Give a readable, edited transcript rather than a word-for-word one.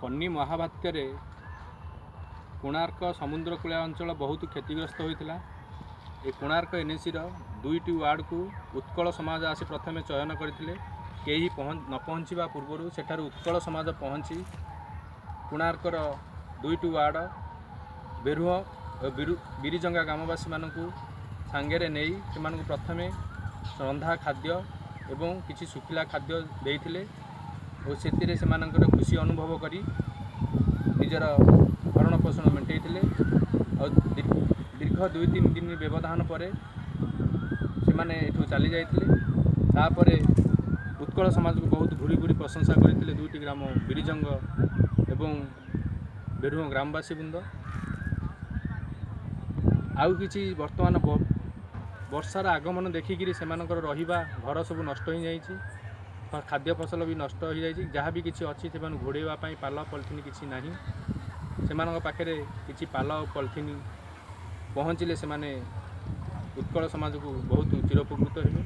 ଫନି ମହାବାତ୍ୟାରେ କୋଣାର୍କ ସମୁଦ୍ରକୂଳିଆ ଅଞ୍ଚଳ ବହୁତ କ୍ଷତିଗ୍ରସ୍ତ ହୋଇଥିଲା। ଏ କୋଣାର୍କ ଏନ୍ଏସିର ଦୁଇଟି ୱାର୍ଡ଼କୁ ଉତ୍କଳ ସମାଜ ଆସି ପ୍ରଥମେ ଚୟନ କରିଥିଲେ। କେହି ନ ପହଞ୍ଚିବା ପୂର୍ବରୁ ସେଠାରୁ ଉତ୍କଳ ସମାଜ ପହଞ୍ଚି କୋଣାର୍କର ଦୁଇଟି ୱାର୍ଡ଼ ବେରୁହ ଓ ବିରିଜଙ୍ଗା ଗ୍ରାମବାସୀମାନଙ୍କୁ ସାଙ୍ଗରେ ନେଇ ସେମାନଙ୍କୁ ପ୍ରଥମେ ରନ୍ଧା ଖାଦ୍ୟ ଏବଂ କିଛି ଶୁଖିଲା ଖାଦ୍ୟ ଦେଇଥିଲେ ଓ ସେଥିରେ ସେମାନଙ୍କର ଖୁସି ଅନୁଭବ କରି ନିଜର ଭରଣ ପୋଷଣ ମେଣ୍ଟେଇଥିଲେ। ଆଉ ଦୀର୍ଘ 2-3 ଦିନ ବ୍ୟବଧାନ ପରେ ସେମାନେ ଏଠୁ ଚାଲି ଯାଇଥିଲେ। ତାପରେ ଉତ୍କଳ ସମାଜକୁ ବହୁତ ଭୁରି ଭୁରି ପ୍ରଶଂସା କରିଥିଲେ ଦୁଇଟି ଗ୍ରାମ ବିରିଜଙ୍ଗ ଏବଂ ବେରୁହ ଗ୍ରାମବାସୀ ବୃନ୍ଦ। ଆଉ କିଛି ବର୍ତ୍ତମାନ ବର୍ଷାର ଆଗମନ ଦେଖିକିରି ସେମାନଙ୍କର ରହିବା ଘର ସବୁ ନଷ୍ଟ ହୋଇଯାଇଛି, ଖାଦ୍ୟ ଫସଲ ବି ନଷ୍ଟ ହୋଇଯାଇଛି। ଯାହା ବି କିଛି ଅଛି, ସେମାନଙ୍କୁ ଘୋଡ଼େଇବା ପାଇଁ ପାଲ ପଲିଥିନ୍ କିଛି ନାହିଁ। ସେମାନଙ୍କ ପାଖରେ କିଛି ପାଲ ଆଉ ପଲିଥିନ୍ ପହଞ୍ଚିଲେ ସେମାନେ ଉତ୍କଳ ସମାଜକୁ ବହୁତ ଚିରଉପକୃତ ହେବେ।